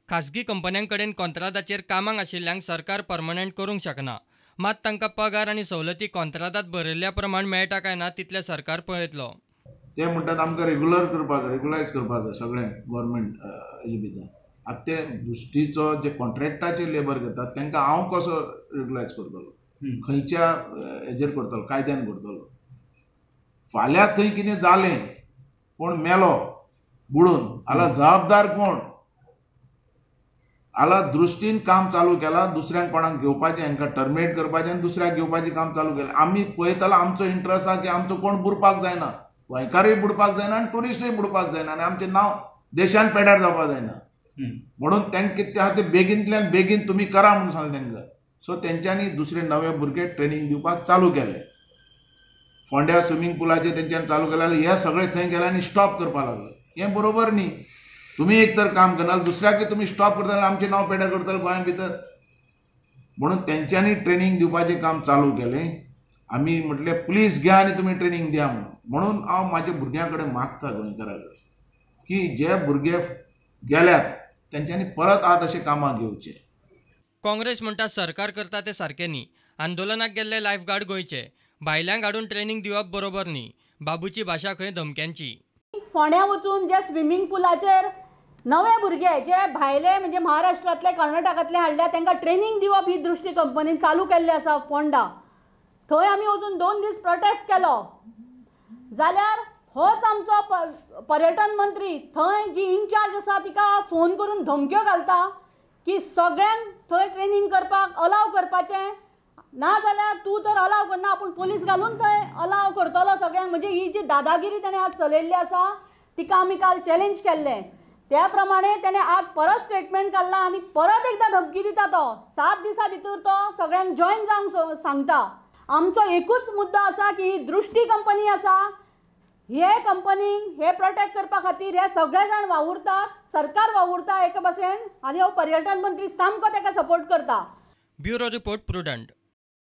खासगी कंपन्यांकडेन कॉन्त्रादाचेर कामाक आशिल्ल्यांक सरकार परमनंट करूंक शकना. मात तांकां पगार आनी सवलती कॉन्त्रादात बरयल्ल्या प्रमाण मेळटा काय ना तितलें सरकार पळयतलो. ते म्हणटात आमकां रेगुलर करपाक, रेगुलायज करपाक जाय सगळें गव्हर्मेंट हेजे भितर. आतां ते दृश्टीचो जे कॉन्ट्रॅक्टाचेर लेबर घेतात तांकां हांव कसो रेगुलायज करतलो, खंयच्या हेजेर करतलो, कायद्यान करतलो. फाल्यां थंय कितें जालें, कोण मेलो बुडून जाल्यार जबाबदार कोण? आला दृश्टीन काम चालू केलां, दुसऱ्यांक कोणाक घेवपाचें, हांकां टर्मिनेट करपाचें आनी दुसऱ्याक घेवपाचें काम चालू केलें. आमी पळयतालो आमचो इंट्रस्ट आसा की आमचो कोण बुडपाक जायना, गोंयकारूय बुडपाक जायना आनी ट्युरिस्टूय बुडपाक जायना आनी आमचें नांव देशान पेड्यार जावपाक जायना. म्हणून तांकां कितें आहा तें बेगीनतल्यान बेगीन तुमी करा म्हणून सांगलें तांकां. सो तेंच्यांनी दुसरे नवे भुरगे ट्रेनींग दिवपाक चालू केले. फोंड्या स्विमींग पुलाचें तेंच्यांनी चालू केलें, हे सगळे थंय गेले आनी स्टॉप करपाक लागले. हें बरोबर न्ही. तुमी एक तर काम करना, दुसऱ्याक तुमी स्टॉप करतले, आमचें नांव पेड्यार करतले गोंया भितर. म्हणून तेंच्यांनी ट्रेनींग दिवपाचें काम चालू केलें. आमी म्हटलें पुलीस घ्या आनी तुमी ट्रेनींग दिया म्हणून. म्हणून हांव म्हाज्या भुरग्यां कडेन मागता, गोंयकारां कडेन, की जे भुरगे गेल्यात तेंच्यांनी परत आतां अशें कामां घेवचें. काँग्रेस म्हणटा सरकार करता तें सारकें न्ही. आंदोलनाक गेल्ले लायफगार्ड गोंयचे, भायल्यांक हाडून ट्रेनींग दिवप बरोबर न्ही. बाबूची भाशा खंय धमक्यांची. फोंड्या वचून जे स्विमींग पुलाचेर नवे भुरगे जे भायले म्हणजे महाराष्ट्रांतले, कर्नाटकांतले हाडल्या तांकां ट्रेनींग दिवप ही दृश्टी कंपनीन चालू केल्ली आसा फोंडा. थंय आमी वचून 2 दीस प्रोटेस्ट केलो. जाल्यार होच आमचो पर्यटन मंत्री थंय जी इनचार्ज आसा तिका फोन करून धमक्यो घालता की सगळ्यांक थंय ट्रेनींग करपाक अलाव करपाचें, ना जाल्यार तूं तर अलाव करना, आपूण पोलीस घालून थंय अलाव करतलो सगळ्यांक. म्हणजे ही जी दादागिरी ताणें आज चलयल्ली आसा तिका आमी काल चॅलेंज केल्लें. त्या प्रमाणे ताणें आज परत स्टेटमेंट काडलां आनी परत एकदां धमकी दिता तो. 7 दिसां भितर तो सगळ्यांक जॉयन जावंक सांगता. आमचो एकूच मुद्दो आसा की ही दृश्टी कंपनी आसा, हे कंपनीक हे प्रोटेक्ट करपा खातीर हे सगळे जाण वावुरतात, सरकार वावुरता एका भाशेन, आनी हो पर्यटन मंत्री सामको ताका सपोर्ट करता. Bureau report, Prudent.